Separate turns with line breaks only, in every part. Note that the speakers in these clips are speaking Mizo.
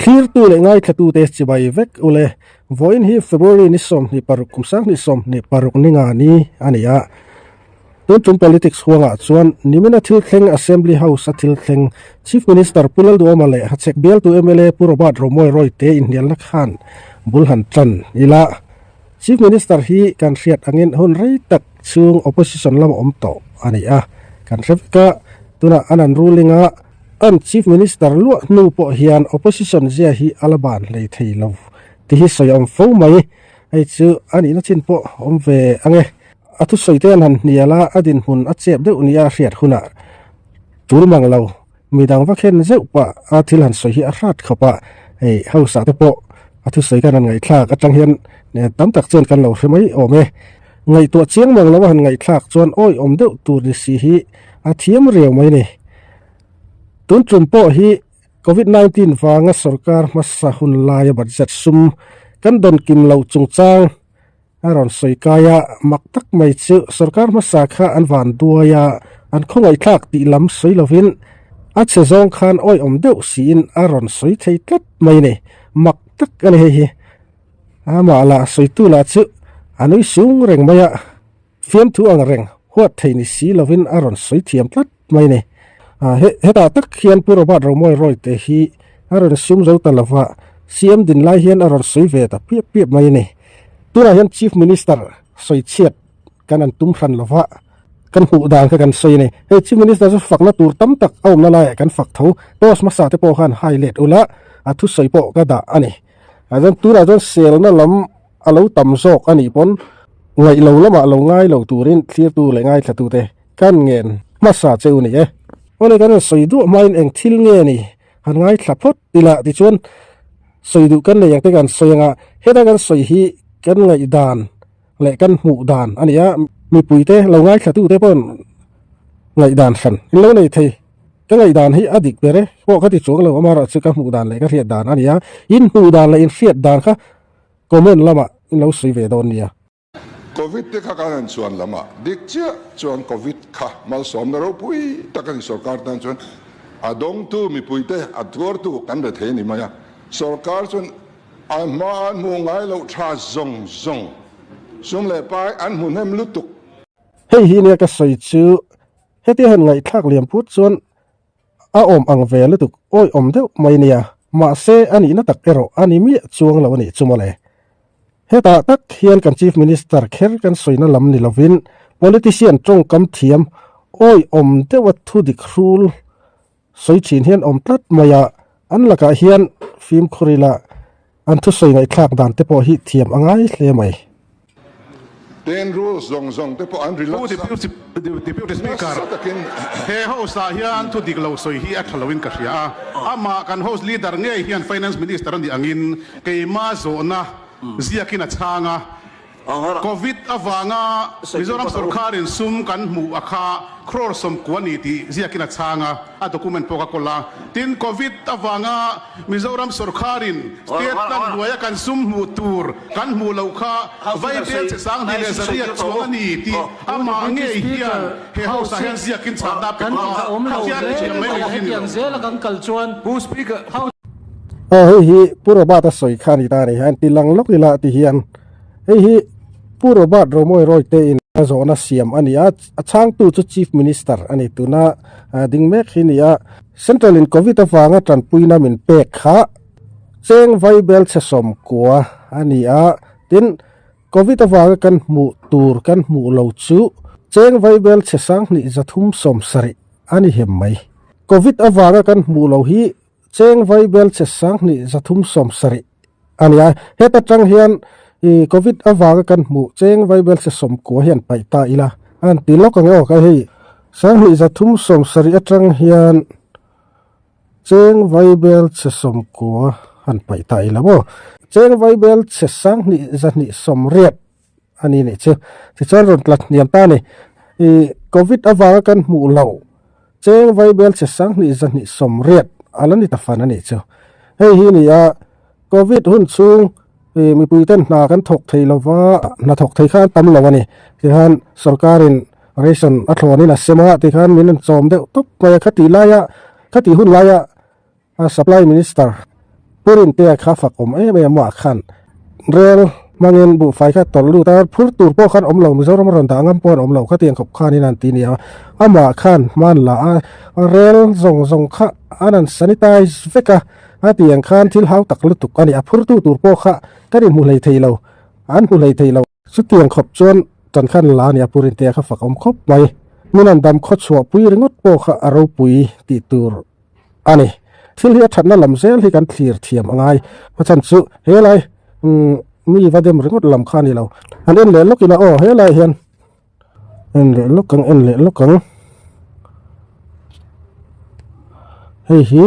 Thlirtu leh ngaithlatute chibai vek ule. Vawiin hi February ni 26 kum 2026 ni nga ni a ni a. Tun tum politics huangah chuan nimina thil thleng Assembly House a thil thleng Chief Minister Pu Lalduhoma leh Hachhek bialtu mla Pu Robert Romawia Royte inhnialna khan bul han tan ila. Chief Minister hi kan hriat angin hun rei tak chhung opposition lama awm tawh a ni a, kan hre vek a, tunah an an ruling a, an Chief Minister luah hnu pawh hian opposition zia hi a la ban hlei thei lo tih hi sawi a awm fo mai. Hei chu a nihna chin pawh awm ve ang e. A thusawi te an han hnial a, a dinhmun a chep deuh nia a hriat hunah tul mang lo. Midang va khen zeuh pah a thil han sawi hi a hrat khawp a, hei house ah te pawh a thusawi khan han ngaihthlak atang hian tam tak chuan kan lo hre mai awm e. Ngaihtuah chiang mang lo a han ngaihthlak chuan awi awm deuh tur ni si hi a thiam riau mai ni. Tun tum pawh hi Covid 19 vanga sorkar hmasa hun laia budget sum kan dawn kim loh chungchang A rawn sawi kai a, mak tak mai chu sorkar hmasa kha an van duai a, an khawngaihthlak tih lam sawi lovin a chhe zawng khan awihawm deuh siin a rawn sawi thei tlat mai ni. Mak tak a ni hei hi. Amah lah sawitu lah chu a nui sung reng mai a, fiamthu ang reng huat thei ni si lovin a rawn sawi thiam tlat mai ni. Hetah tak hian Pu Robert Romawi Royte hi a rawn sum zo ta lova, CM din lai hian a rawn sawi ve ta piap piap mai a ni. Tunah hian Chief Minister sawi chhiat kan an tum hran lova, kan hmuh dan kha kan sawi a ni. Hei Chief Minister chu fakna tur tam tak a awmna laiah kan fak tho. Post hmasa te pawh khan hai let ula, a thusawi pawh ka dah a ni. Ah chuan tunah chuan selna lam a lo tam zawk a nih pawn ngaih lo lamah lo ngai lo turin thlirtu leh ngaithlatute kan ngen hmasa che u ni e. Awle kan rawn sawi duah hmain eng thil nge ni Han ngaithla phawt ila tichuan sawi duh kan nei ang te kan sawi anga heta kan sawi hi kan ngaihdan leh kan hmuh dan a ni a, mipuite lo ngaithla tute pawhin ngaihdan hran in lo nei thei. Ka ngaihdan hi a dik ber e pawh ka ti chuang lo amaherawhchu ka hmuh dan leh ka hriat dan a ni a, in hmuh dan leh in hriat dan kha comment lamah in lo sawi ve dawn nia.
Covid te kha kan han chuan lam ah dik chiah chuan Covid kha malsawmna ropui tak a ni sorkar tan chuan a dawngtu mipui te a tuartu kan re thei a ni mai a, sorkar chuan a hma an hmuh ngai loh tha zawng zawng sum leh pai an hmu hnem lutuk.
Hei hi nia ka sawi chu hetia han ngaihthlak liam phut chuan a awm ang ve lutuk awi awm deuh mai nia mahse a nihna tak erawh a ni miah chuang lo a nih chu mawle. Hetah tak hian kan Chief Minister kher kan sawina lam ni lovin politician tawngkam thiam awiawm deuha thudik hrul sawi thin hian awm tlat mai a, an lakah hian fimkhur ila an thusawi ngaihthlak dan te pawh hi thiam a ngai hle mai.
Ten rules zawng zawng te pawh an relax a,
Deputy Speaker,
nasa takin.
He house ah hian thu dik lo sawi hi a tha loin ka hria a, amah kan house leader ngei hian Finance Minister a nih angin keima zawhna ziakin a chhang a, Covid avanga Mizoram sorkarin sum kan hmuh a kha crore 90 a ni tih ziakin a chhang a, a document pawh ka kawl a. Tin, Covid avanga Mizoram sorkarin state plan hnuaia kan sum hmuh tur kan hmuh loh kha Vaibel che 2100 chuang a ni tih amah ngei hian he house ah hian ziakin chhanna a pe tawh a, kha hian thiam mai mai hi ni lo.
Aw hei hi Pu Robert a sawi kha a ni ta a ni hian ti lang lawk ila ti hian hei hi Pu Robert Romawi Rawite in a zawhna siam a ni a, a chhangtu chu Chief Minister a ni tuna ding mek hi a ni a, Central in Covid avanga tanpuina min pek kha cheng vaibel chhe 90 a ni a, tin Covid avanga kan hmuh tur kan hmuh lo chu cheng vaibel chhe 2370 a ni hem mai. Covid avanga kan hmuh lo hi cheng vaibel chhe 2370 a ni a, heta tang hian ih Covid avanga kan hmuh cheng vaibel chhe 90 hian paih ta ila a han ti lawk ang e aw ka hei 2370 atang hian Cheng Vaibel chhe 90 han paih ta ila maw? Cheng Vaibel chhe 2280 a ni nih chu. Tichuan rawn tlat hniam ta a ni. Ih Covid avanga kan hmuh loh Cheng Vaibel chhe 2280 a la ni ta fan a nih chu. Hei hi ni a Covid hun chhung ih mipui ten hna kan thawk thei lova hna thawk thei kha an tam lo a ni. Tikhan sorkarin ration a thlawnin a sem a tikhan min rawn chawm deuh tawp mai a. Khati laia khati hun laia supply minister. Pu Rintea kha fak awm em em ah khan rel hmangin buhfai kha tawlh lut a, phur tur pawh khan awm lo, Mizoram a rawn dah ngam pawh an awm lo khatiang khawp khanin an ti nia. Amah khan hman la a, rel zawng zawng kha an han sanitize vek a, a ti ang khan thil hau tak lutuk a ni. A phurtu tur pawh kha kan inhmu hlei thei lo, an hmu hlei thei lo. Chutiang khawp chuan tan khan la a ni a, Pu Rintea kha fak awm khawp mai. Min an dam khaw chhuah pui ringawt pawh kha a ropui tih tur a ni. Thil hi a thatna lam zel hi kan thlir thiam a ngai. A chhan chu helai mi va dem ringawt lam kha a ni lo. An en leh lawk ila aw helai hian en leh lawk ang en leh lawk ang. Hei hi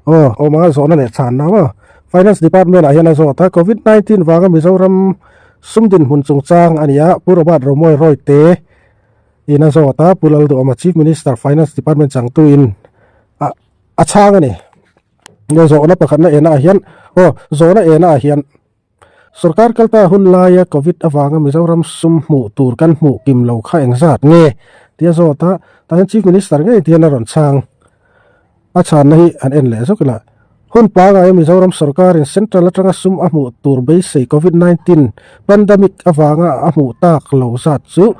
aw awma zawhna leh chhanna maw Finance Department ah hian a zawt a Covid 19 vanga Mizoram sum dinhmun chungchang a ni a Pu Robert Romawi Rawite in a zawt a, Pu Lalduhawma Chief Minister Finance Department changtu in a a chhang a ni. Nge zawhna pakhatna ena ah hian aw zawhna ena ah hian Sorkar kalta hun laia Covid avanga Mizoram sum hmuh tur kan hmuh kim lo kha engzat nge tia zawt a, tah hian Chief Minister ngei tian a rawn chhang. A chhanna hi an en leh zawk ila. Hun pangaia Mizoram sorkarin Central atanga sum a hmuh tur beisei Covid 19 pandemic avanga a hmuh tak lo zat chu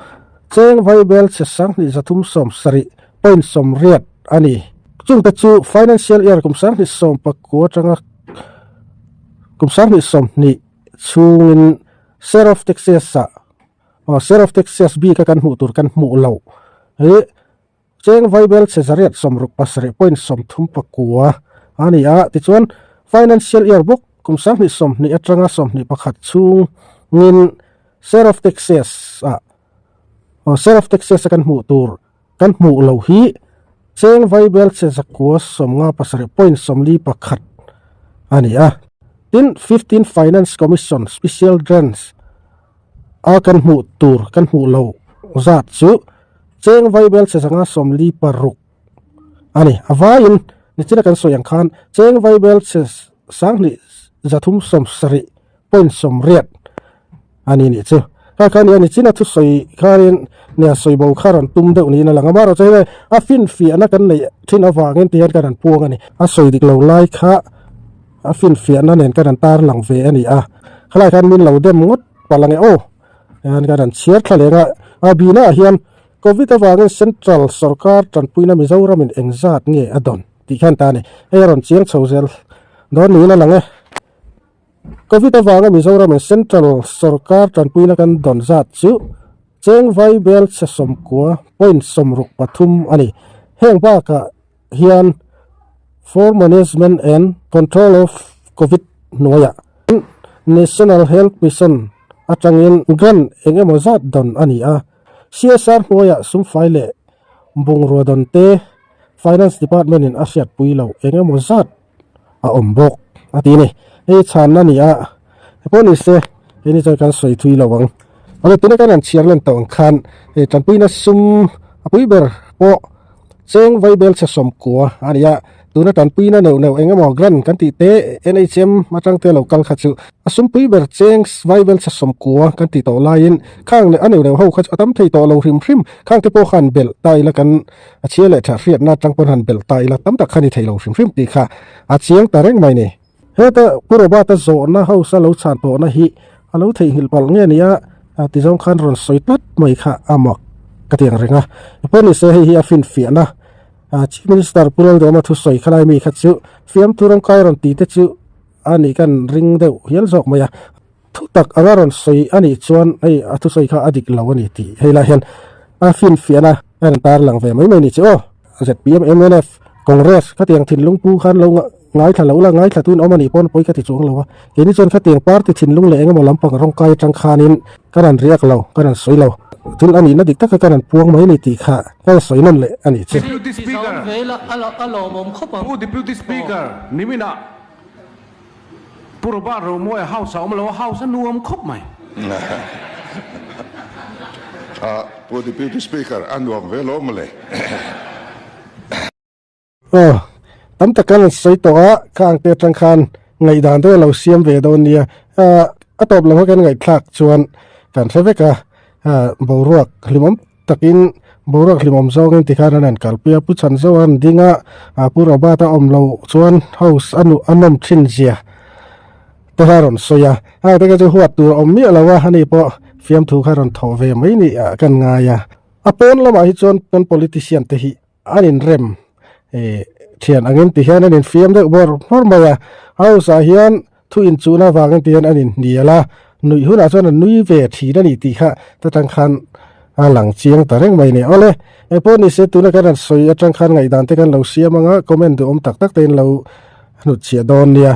cheng vaibel chhe sanghnih zathum sawmsarih point sawmriat a ni. Chungte chu Financial Year kum sanghnih sawm pakua atanga kum sanghnih sawmhnih chhungin Share of Taxes ah Share of Taxes bika kan hmuh tur kan hmuh loh hi Cheng Vaibel chhe zariat sawmruk pasarih point sawmthum pakua a ni a, tichuan Financial Year bawk kum sanghnih sawmhnih atanga sawmhnih pakhat chhungin Share of Taxes ah Share of Taxes a kan hmuh tur kan hmuh loh hi Cheng Vaibel chhe zakua sawmnga pasarih point sawmli pakhat a ni a. Tin, Fifteen Finance Commission Special Grants a kan hmuh tur kan hmuh loh zat chu Cheng Vaibel chhe zanga sawmli paruk a ni. A vaiin nichina kan sawi ang khan Cheng Vaibel chhe sanghnih zathum sawm sarih point sawmriat a ni nih chu. Kha kha nia nichina thusawi khanin nia sawi bo kha rawn tum deuh niin a lang a. Amaherawhchu hei a finfiahna kan neih thin avangin tihian kan rawn puang a ni. A sawi dik lo lai kha a finfiahna nen kan rawn tarlang ve a ni a. Khalai khan min lo dem ngawt palh ang e aw. Hian kan han chhiar thla leng a, a bihna ah hian Covid avangin Central sorkar tanpuina Mizoramin engzat nge a dawn tih khan ta a ni. Hei a rawn chiang chho zel dawn niin a lang e. Covid avanga Mizoramin Central sorkar tanpuina kan dawn zat chu cheng vai bel chhe sawmkua point sawmruk pathum a ni. Heng bakah hian For Management and Control of Covid hnuaiah National Health Mission atangin grant eng emaw zat dawn a ni a. CSR hnuaiah sumfai leh bungrua dawn te Finance Department in a hriatpui loh eng emaw zat a awm bawk a ti a ni. Hei chhanna a ni a, hepawh ni se hei ni chuan kan sawi thui lo ang. Awle tuna kan han chhiar len tawh ang khan hei tanpuina sum a pui ber pawh Cheng Vaibel chhe sawmkua a ni a, tuna tanpuina neuh neuh eng emaw grant kan tih te NHM atang te lo kal kha chu a sumpui ber Cheng Vaibel chhe sawmkua kan tih tawh laiin khang leh a neuh neuh ho kha chu a tam thei tawh lo hrim hrim khang te pawh khan belh ta ila kan a chhia leh tha hriatna atang pawn han belh ta ila tam tak kha ni thei lo hrim hrim tih kha a chiang ta reng mai ni. Heta Pu Robert-a zawhna house a lo chhan tawhna hi a lo theihnghilh palh nge nia tizawng khan rawn sawi tlat mai kha a mak ka ti ang reng a. Pawh ni se hei hi a finfiahna Chief Minister Pu Lalduhoma thusawi khalai mi kha chu fiamthu rawngkai rawn tih te chu a nih kan ring deuh hial zawk mai a. Thu tak anga rawn sawi a nih chuan hei a thusawi kha a dik lo a ni tih hei lai hian a finfiahna a rawn tar lang ve mai mai a ni chu aw. Zpm, mnf, Congress khatiang thinlung pu khan lo ngaithla lo la, ngaithla tun awm a nih pawn pawi ka ti chuang lo a. Keini chuan khatiang party thinlung leh engemaw lampang rawngkai atang khanin ka rawn riak lo, ka rawn sawi lo. Thil a nihna dik taka ka rawn puang mai a ni tih kha ka rawn sawi nawn leh a nih chu.
Deputy Speaker, Pu Deputy Speaker, niminah Pu Robert Romawia house a awm lo a, house a nuam khawp mai.
Pu Deputy Speaker, a nuam ve lo mawle.
Aw, tam tak kan sawi tawh a, khang te atang khan ngaihdan te lo siam ve dawn nia. A tawp lam kha kan ngaihthlak chuan kan hre vek a, boruak hlimawm takin boruak hlimawm zawngin tikhan an han kalpui a, Pu Chhanzoa an ding a, Pu Robert a awm loh chuan house a nuh a nawm thin zia. te kha a rawn sawi a, heng te kha chu huat tur a awm miah lo a, ani pawh fiamthu kha a rawn thawh ve mai ni ah kan ngai a. A pawn lamah hi chuan kan politician te hi an inrem eh thian angin ti hian an infiam deuh bawr bawr mai a, house ah hian thu inchuhna avangin ti hian an inhnial a, nuih hunah chuan an nui ve thin a ni tih kha ta tang khan a lang chiang ta reng mai a ni. Awle, engpawh ni se tuna kan han sawi atang khan ngaihdan te kan lo siam anga comment duhawm tak tak te in lo hnutchhiah dawn nia.